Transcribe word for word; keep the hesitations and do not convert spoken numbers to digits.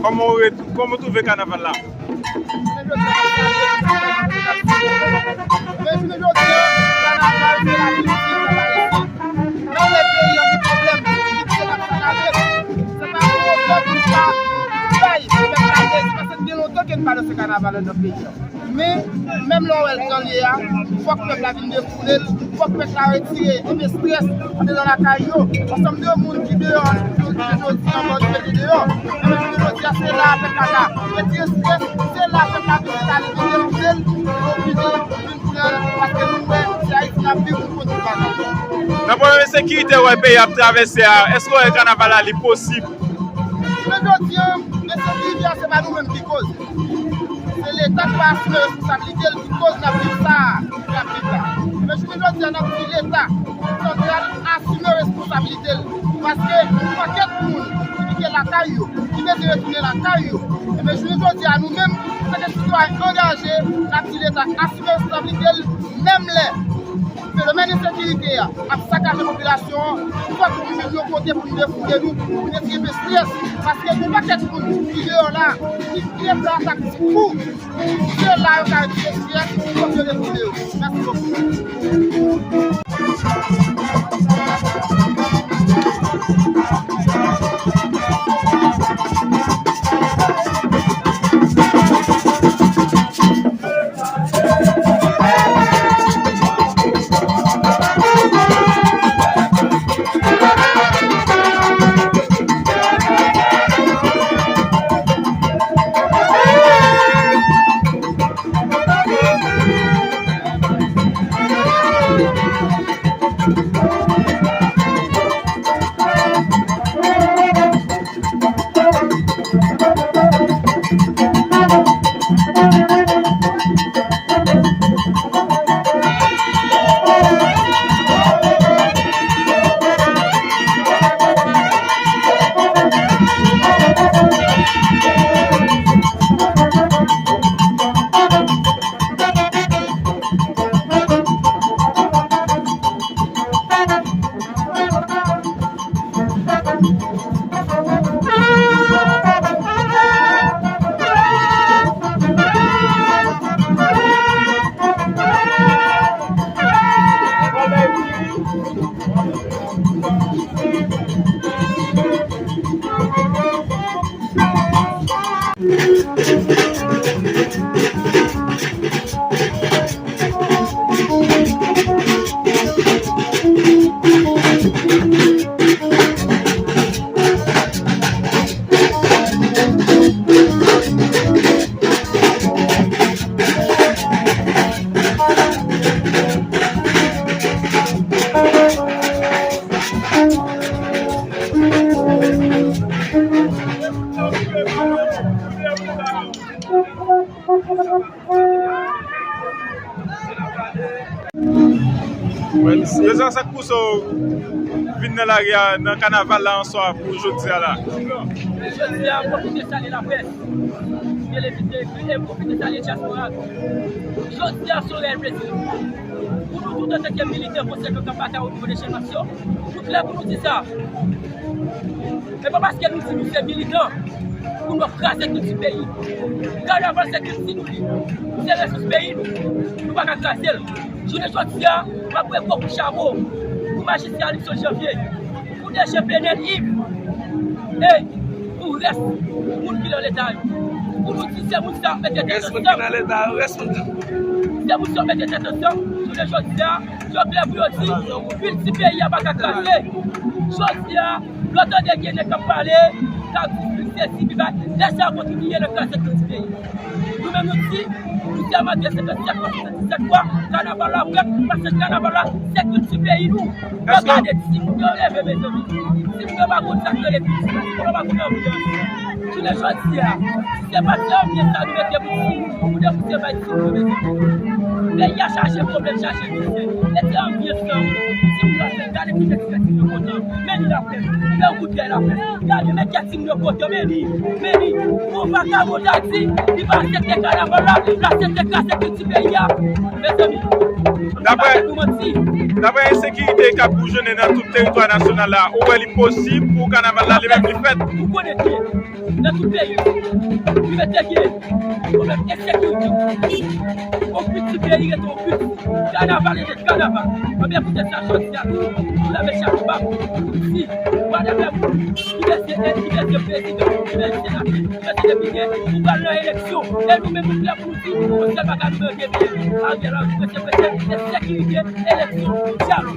Kòman w ret-, kòman w twouve kanaval la? Men jounen jodi a, kanaval se lakilti pèp ayisyen. Lè w wè peyi an gen pwoblèm, se pa pwoblèm pou n pa bay pèp la plezi, paske gen lontan ke n pa danse kanaval anndan peyi an. Men, menm lè w wè l jan l ye a, fòk pèp la vin defoule l, fòk pèp la retire enpe estrès anndan lakay yo. Ansanm de moun ki deyò, yo, yo, yo di anba, yo mete deyò. Ebyen, jounen jodi a, se la pèp la ka retire estrès, se la pèp la vin enstale, vin defoule l, yo vini, vin pran l, paske nou wè, se Ayiti n ap viv, nou konn tout bagay. Nan pwoblèm ensekirite w wè peyi a ap travèse a, èske w wè kanaval la li posib? Jounen jodi a, ensekirite a, se pa nou menm ki koz. Se Leta ki pa asime responsablite l ki koz n ap viv sa a, n ap viv la. Men jounen jodi a, n ap di Leta santral asime responsablite l. Paske yon pakèt moun ki kite lakay yo, ki bezwen retounen lakay yo. Ebyen, jounen jodi a, nou menm, antanke sitwayen angaje, n ap di Leta asime responsablite l, menm lè fenomèn ensekirite a ap sakaje popilasyon an, fòk nou jwenn yon kote pou nou defoule nou, pou nou retire enpe estrès, paske gen yon pakèt moun ki deyò la, ki, ki gen plan atak ti kou, se la yo ka retire estrès, fòk yo defoule yo. Mèsi bokou. Yo sa sak pou sa w vin nan lari a, nan kanaval la answa pou jodi a la. Jodi a, m pwofite salye laprès, televizyon ekri, e m pwofite salye dyaspora. Jodi a, se yon rèl plezi pou nou tout antanke militan konsèy k ap batay o nivo de Chènmas yo. Nou klè pou nou di sa. E pa paske nou di nou se militan pou nou ap kraze kilti peyi. Kanaval se kilti nou li. Se resous peyi nou. Nou pa ka kraze l. Jounen jodi a, m ap voye gwo kout chapo pou majistra Luckson Janvier, pou D G Penel Yves, e pou rès moun ki nan leta yo. Pou nou di se moun sa ap mete tèt ansanm. Rès moun ki nan leta yo, rès moun ki... Se moun sa ap mete tèt ansanm. Jounen jodi a, yo klè pou yo di kilti peyi a pa ka kraze. Jodi a, lè w tande gen nèg k ap pale, k ap di pi sesi, pi bay, lè sa yo kontribye nan kraze kilti peyi. Nou menm nou di, nou sèmante senkannsèt fwa, senkannsèt fwa, kanaval la frèt, paske kanaval la, se kilti peyi nou. Lè w gade timoun yo leve, mezanmi. Timoun yo pa konn sa k rele kilti, timoun yo pa konn anbyans. Jounen jodi a, si se pa ti anbyans sa nou mete pou timoun, pou depouse bay timoun yo, mezanmi. Peyi a chaje pwoblèm, chaje mizè. E se anbyans sa wi. Timoun yo ap gade ki fè ti fè timoun yo kontan. Men li laprès. Fè yon kout dèyè laprès. Gade, men kè timoun yo kontan, men li, men li. Yon vakabon ta di, li pa aksepte kanaval la, li aksepte kraze kilti peyi a. Mezanmi, daprè, daprè ensekirite k ap boujonnen nan tout teritwa nasyonal la, ou wè li posib pou kanaval la li menm li fèt? Ou konnen ki nan tout peyi, li mete gen pwoblèm ensekirite. Yon kilti peyi rete yon kilti. Kanaval rete kanaval. Anben, koute sa, jodi a, nou leve chapo ba m, nou di, whatever moun ki bezwen èd, ki bezwen prezidan, ki bezwen senatè, ki bezwen depite, nou pral nan eleksyon. E nou menm, nou klè pou nou di, yon sèl bagay nou bezwen gen, Ariel Henry, prese, prese, se sekirite, eleksyon, dyalòg.